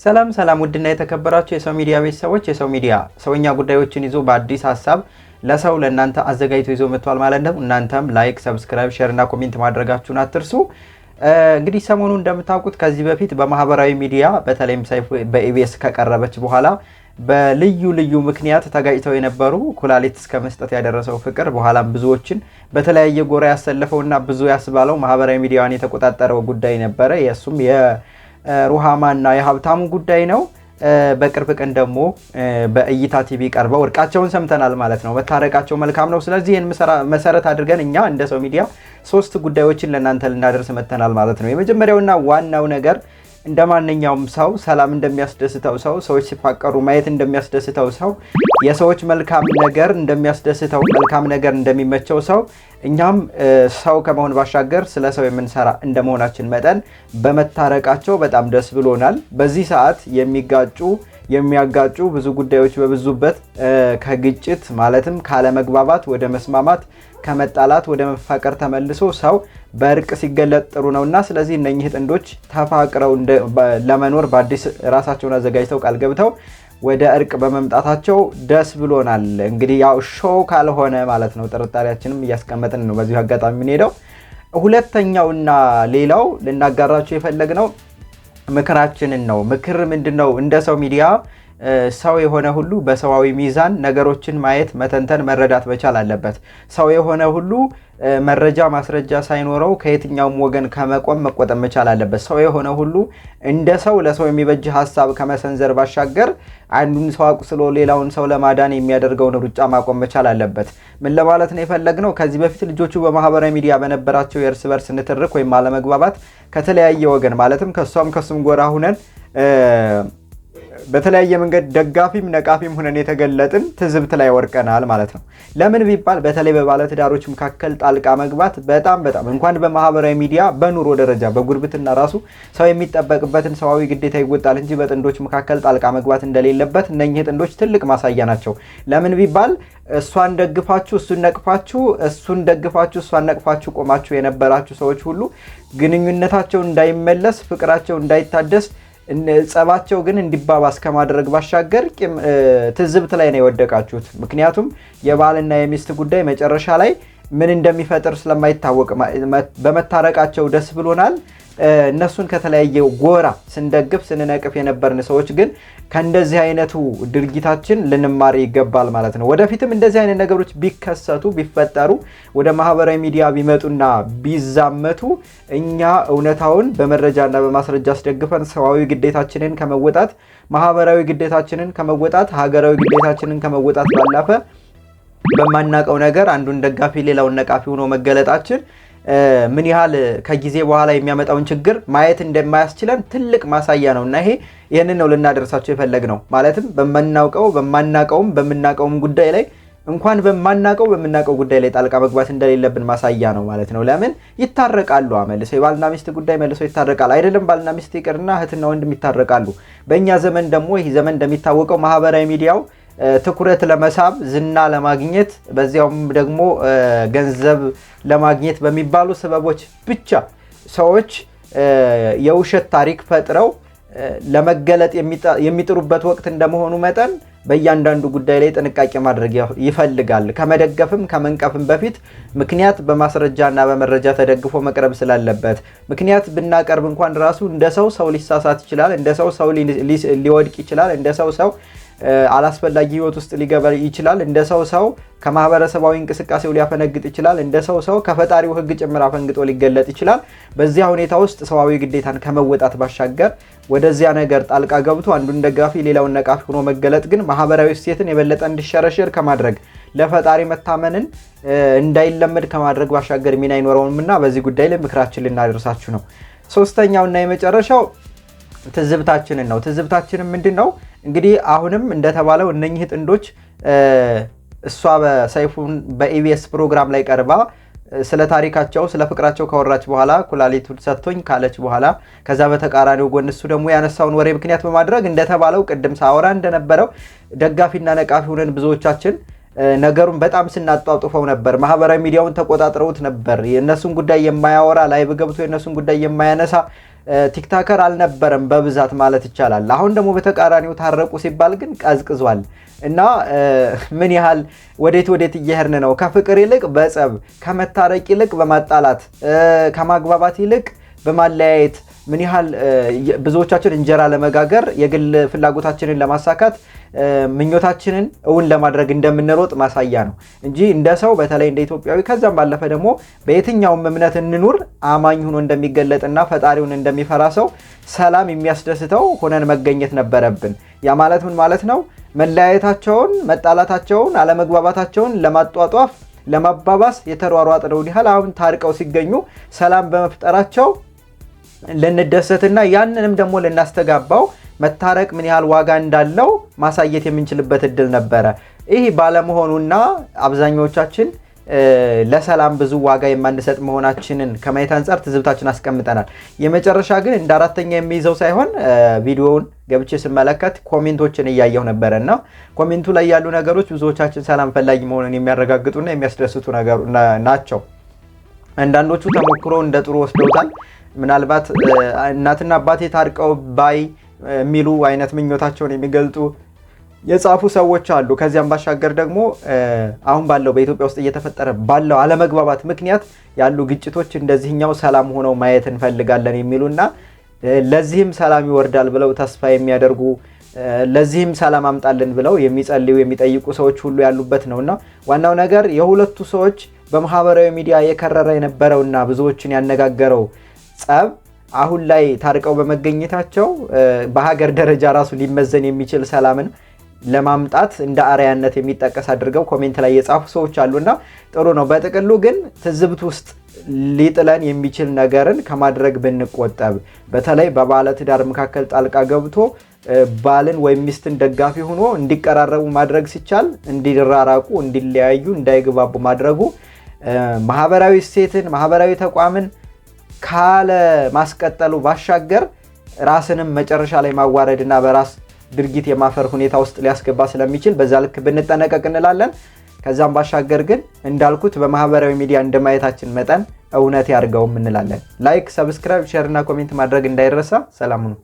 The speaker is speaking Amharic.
ሰላም ሰላም፣ ውድና የተከበራችሁ የሰው ሚዲያ ቤተሰቦች፣ የሰው ሚዲያ ሰውኛ ጉዳዮችን ይዞ በአዲስ ሀሳብ ለሰው ለእናንተ አዘጋጅቶ ይዞ መጥቷል ማለት ነው። እናንተም like፣ subscribe፣ share እና comment ማድረጋችሁን አትርሱ። እንግዲህ ሰሞኑ እንደምታውቁት ከዚህ በፊት በማህበራዊ ሚዲያ በተለይም ሰይፉ በኢቢኤስ ከቀረበች በኋላ በልዩ ልዩ ምክንያት ተጋጭተው የነበሩ፣ ኩላሊት እስከ መስጠት ያደረሰው ፍቅር በኋላም ብዙዎችን በተለያየ ጎራ ያሰለፈውና ብዙ ያስባለው ማህበራዊ ሚዲያዋን የተቆጣጠረው ጉዳይ ነበረ። የእሱም የሩሃማና የሀብታሙ ጉዳይ ነው። በቅርብ ቀን ደግሞ በእይታ ቲቪ ቀርበው እርቃቸውን ሰምተናል ማለት ነው። መታረቃቸው መልካም ነው። ስለዚህ ይህን መሰረት አድርገን እኛ እንደ ሰው ሚዲያ ሶስት ጉዳዮችን ለእናንተ ልናደርስ መጥተናል ማለት ነው። የመጀመሪያውና ዋናው ነገር እንደ ማንኛውም ሰው ሰላም እንደሚያስደስተው ሰው፣ ሰዎች ሲፋቀሩ ማየት እንደሚያስደስተው ሰው፣ የሰዎች መልካም ነገር እንደሚያስደስተው፣ መልካም ነገር እንደሚመቸው ሰው፣ እኛም ሰው ከመሆን ባሻገር ስለ ሰው የምንሰራ እንደመሆናችን መጠን በመታረቃቸው በጣም ደስ ብሎናል። በዚህ ሰዓት የሚጋጩ የሚያጋጩ ብዙ ጉዳዮች በብዙበት ከግጭት ማለትም ካለመግባባት ወደ መስማማት፣ ከመጣላት ወደ መፋቀር ተመልሶ ሰው በእርቅ ሲገለጥ ጥሩ ነውና፣ ስለዚህ እነኚህ ጥንዶች ተፋቅረው ለመኖር በአዲስ ራሳቸውን አዘጋጅተው ቃል ገብተው ወደ እርቅ በመምጣታቸው ደስ ብሎናል። እንግዲህ ያው show ካልሆነ ማለት ነው፣ ጥርጣሬያችንም እያስቀመጥን ነው በዚሁ አጋጣሚ የምንሄደው። ሁለተኛውና ሌላው ልናጋራቸው የፈለግነው ምክራችንን ነው። ምክር ምንድን ነው? እንደ ሰው ሚዲያ ሰው የሆነ ሁሉ በሰዋዊ ሚዛን ነገሮችን ማየት፣ መተንተን፣ መረዳት መቻል አለበት። ሰው የሆነ ሁሉ መረጃ ማስረጃ ሳይኖረው ከየትኛውም ወገን ከመቆም መቆጠብ መቻል አለበት። ሰው የሆነ ሁሉ እንደ ሰው ለሰው የሚበጅ ሀሳብ ከመሰንዘር ባሻገር አንዱን ሰው አቁስሎ ሌላውን ሰው ለማዳን የሚያደርገውን ሩጫ ማቆም መቻል አለበት። ምን ለማለት ነው የፈለግነው? ከዚህ በፊት ልጆቹ በማህበራዊ ሚዲያ በነበራቸው የእርስ በርስ ንትርክ ወይም አለመግባባት ከተለያየ ወገን ማለትም ከእሷም ከሱም ጎራ ሁነን በተለያየ መንገድ ደጋፊም ነቃፊም ሆነን የተገለጥን ትዝብት ላይ ወርቀናል ማለት ነው። ለምን ቢባል በተለይ በባለትዳሮች መካከል ጣልቃ መግባት በጣም በጣም እንኳን በማህበራዊ ሚዲያ በኑሮ ደረጃ በጉርብትና ራሱ ሰው የሚጠበቅበትን ሰዋዊ ግዴታ ይወጣል እንጂ በጥንዶች መካከል ጣልቃ መግባት እንደሌለበት እነኚህ ጥንዶች ትልቅ ማሳያ ናቸው። ለምን ቢባል እሷን ደግፋችሁ እሱን ነቅፋችሁ፣ እሱን ደግፋችሁ እሷን ነቅፋችሁ ቆማችሁ የነበራችሁ ሰዎች ሁሉ ግንኙነታቸው እንዳይመለስ፣ ፍቅራቸው እንዳይታደስ፣ ጸባቸው ግን እንዲባባስ ከማድረግ ባሻገር ትዝብት ላይ ነው የወደቃችሁት። ምክንያቱም የባልና የሚስት ጉዳይ መጨረሻ ላይ ምን እንደሚፈጥር ስለማይታወቅ በመታረቃቸው ደስ ብሎናል። እነሱን ከተለያየ ጎራ ስንደግፍ ስንነቅፍ የነበርን ሰዎች ግን ከእንደዚህ አይነቱ ድርጊታችን ልንማር ይገባል ማለት ነው። ወደፊትም እንደዚህ አይነት ነገሮች ቢከሰቱ፣ ቢፈጠሩ፣ ወደ ማህበራዊ ሚዲያ ቢመጡና ቢዛመቱ እኛ እውነታውን በመረጃና በማስረጃ አስደግፈን ሰዋዊ ግዴታችንን ከመወጣት፣ ማህበራዊ ግዴታችንን ከመወጣት፣ ሀገራዊ ግዴታችንን ከመወጣት ባለፈ በማናቀው ነገር አንዱን ደጋፊ ሌላውን ነቃፊ ሆኖ መገለጣችን ምን ያህል ከጊዜ በኋላ የሚያመጣውን ችግር ማየት እንደማያስችለን ትልቅ ማሳያ ነው እና ይህንን ነው ልናደርሳቸው የፈለግነው። ማለትም በማናውቀው በማናቀውም በምናቀውም ጉዳይ ላይ፣ እንኳን በማናቀው በምናቀው ጉዳይ ላይ ጣልቃ መግባት እንደሌለብን ማሳያ ነው ማለት ነው። ለምን ይታረቃሉ? መልሰው የባልና ሚስት ጉዳይ መልሰው ይታረቃል። አይደለም ባልና ሚስት ይቅርና እህትና ወንድም ይታረቃሉ። በእኛ ዘመን ደግሞ ይህ ዘመን እንደሚታወቀው ማህበራዊ ሚዲያው ትኩረት ለመሳብ፣ ዝና ለማግኘት፣ በዚያውም ደግሞ ገንዘብ ለማግኘት በሚባሉ ሰበቦች ብቻ ሰዎች የውሸት ታሪክ ፈጥረው ለመገለጥ የሚጥሩበት ወቅት እንደመሆኑ መጠን በእያንዳንዱ ጉዳይ ላይ ጥንቃቄ ማድረግ ይፈልጋል። ከመደገፍም ከመንቀፍም በፊት ምክንያት በማስረጃና በመረጃ ተደግፎ መቅረብ ስላለበት፣ ምክንያት ብናቀርብ እንኳን ራሱ እንደ ሰው ሰው ሊሳሳት ይችላል። እንደ ሰው ሰው ሊወድቅ ይችላል። እንደ ሰው ሰው አላስፈላጊ ህይወት ውስጥ ሊገባ ይችላል። እንደ ሰው ሰው ከማህበረሰባዊ እንቅስቃሴው ሊያፈነግጥ ይችላል። እንደ ሰው ሰው ከፈጣሪው ህግ ጭምር አፈንግጦ ሊገለጥ ይችላል። በዚያ ሁኔታ ውስጥ ሰዋዊ ግዴታን ከመወጣት ባሻገር ወደዚያ ነገር ጣልቃ ገብቶ አንዱን ደጋፊ ሌላውን ነቃፊ ሆኖ መገለጥ ግን ማህበራዊ እሴትን የበለጠ እንዲሸረሸር ከማድረግ፣ ለፈጣሪ መታመንን እንዳይለመድ ከማድረግ ባሻገር ሚና አይኖረውምና በዚህ ጉዳይ ላይ ምክራችን ልናደርሳችሁ ነው። ሶስተኛውና የመጨረሻው ትዝብታችንን ነው። ትዝብታችንን ምንድን ነው? እንግዲህ አሁንም እንደተባለው እነኚህ ጥንዶች እሷ በሰይፉን በኢቢኤስ ፕሮግራም ላይ ቀርባ ስለ ታሪካቸው ስለ ፍቅራቸው ካወራች በኋላ፣ ኩላሊቱን ሰጥቶኝ ካለች በኋላ፣ ከዛ በተቃራኒው ጎን እሱ ደግሞ ያነሳውን ወሬ ምክንያት በማድረግ እንደተባለው ቅድም ሳወራ እንደነበረው ደጋፊና ነቃፊ ሆነን ብዙዎቻችን ነገሩን በጣም ስናጧጡፈው ነበር። ማህበራዊ ሚዲያውን ተቆጣጥረውት ነበር። የእነሱን ጉዳይ የማያወራ፣ live ገብቶ የእነሱን ጉዳይ የማያነሳ TikToker አልነበረም በብዛት ማለት ይቻላል። አሁን ደግሞ በተቃራኒው ታረቁ ሲባል ግን ቀዝቅዟል። እና ምን ያህል ወዴት ወዴት እየሄድን ነው? ከፍቅር ይልቅ በጸብ፣ ከመታረቅ ይልቅ በማጣላት፣ ከማግባባት ይልቅ በማለያየት ምን ያህል ብዙዎቻችን እንጀራ ለመጋገር፣ የግል ፍላጎታችንን ለማሳካት፣ ምኞታችንን እውን ለማድረግ እንደምንሮጥ ማሳያ ነው እንጂ እንደ ሰው፣ በተለይ እንደ ኢትዮጵያዊ፣ ከዛም ባለፈ ደግሞ በየትኛውም እምነት እንኑር፣ አማኝ ሆኖ እንደሚገለጥና ፈጣሪውን እንደሚፈራ ሰው ሰላም የሚያስደስተው ሆነን መገኘት ነበረብን። ያ ማለት ምን ማለት ነው? መለያየታቸውን፣ መጣላታቸውን፣ አለመግባባታቸውን ለማጧጧፍ፣ ለማባባስ የተሯሯጥነውን ያህል አሁን ታርቀው ሲገኙ ሰላም በመፍጠራቸው ልንደሰትና ያንንም ደግሞ ልናስተጋባው፣ መታረቅ ምን ያህል ዋጋ እንዳለው ማሳየት የምንችልበት እድል ነበረ። ይህ ባለመሆኑና አብዛኛዎቻችን ለሰላም ብዙ ዋጋ የማንሰጥ መሆናችንን ከማየት አንጻር ትዝብታችን አስቀምጠናል። የመጨረሻ ግን እንደ አራተኛ የሚይዘው ሳይሆን ቪዲዮውን ገብቼ ስመለከት comment ኦችን እያየሁ ነበረ እና comment ኡ ላይ ያሉ ነገሮች ብዙዎቻችን ሰላም ፈላጊ መሆኑን የሚያረጋግጡና የሚያስደስቱ ናቸው። አንዳንዶቹ ተሞክሮ እንደ ጥሩ ወስደውታል። ምናልባት እናትና አባቴ ታርቀው ባይ የሚሉ አይነት ምኞታቸውን የሚገልጡ የጻፉ ሰዎች አሉ። ከዚያም ባሻገር ደግሞ አሁን ባለው በኢትዮጵያ ውስጥ እየተፈጠረ ባለው አለመግባባት ምክንያት ያሉ ግጭቶች እንደዚህኛው ሰላም ሆነው ማየት እንፈልጋለን የሚሉና ለዚህም ሰላም ይወርዳል ብለው ተስፋ የሚያደርጉ፣ ለዚህም ሰላም አምጣልን ብለው የሚጸልዩ፣ የሚጠይቁ ሰዎች ሁሉ ያሉበት ነውና ዋናው ነገር የሁለቱ ሰዎች በማህበራዊ ሚዲያ የከረረ የነበረውና ብዙዎችን ያነጋገረው ጸብ አሁን ላይ ታርቀው በመገኘታቸው በሀገር ደረጃ ራሱ ሊመዘን የሚችል ሰላምን ለማምጣት እንደ አርአያነት የሚጠቀስ አድርገው comment ላይ የጻፉ ሰዎች አሉና ጥሩ ነው። በጥቅሉ ግን ትዝብት ውስጥ ሊጥለን የሚችል ነገርን ከማድረግ ብንቆጠብ፣ በተለይ በባለትዳር መካከል ጣልቃ ገብቶ ባልን ወይም ሚስትን ደጋፊ ሆኖ እንዲቀራረቡ ማድረግ ሲቻል እንዲራራቁ፣ እንዲለያዩ፣ እንዳይግባቡ ማድረጉ ማህበራዊ እሴትን፣ ማህበራዊ ተቋምን ካለ ማስቀጠሉ ባሻገር ራስንም መጨረሻ ላይ ማዋረድና በራስ ድርጊት የማፈር ሁኔታ ውስጥ ሊያስገባ ስለሚችል በዛ ልክ ብንጠነቀቅ እንላለን። ከዛም ባሻገር ግን እንዳልኩት በማህበራዊ ሚዲያ እንደማየታችን መጠን እውነት ያድርገውም እንላለን። Like፣ subscribe፣ share እና comment ማድረግ እንዳይረሳ። ሰላም ሁኑ።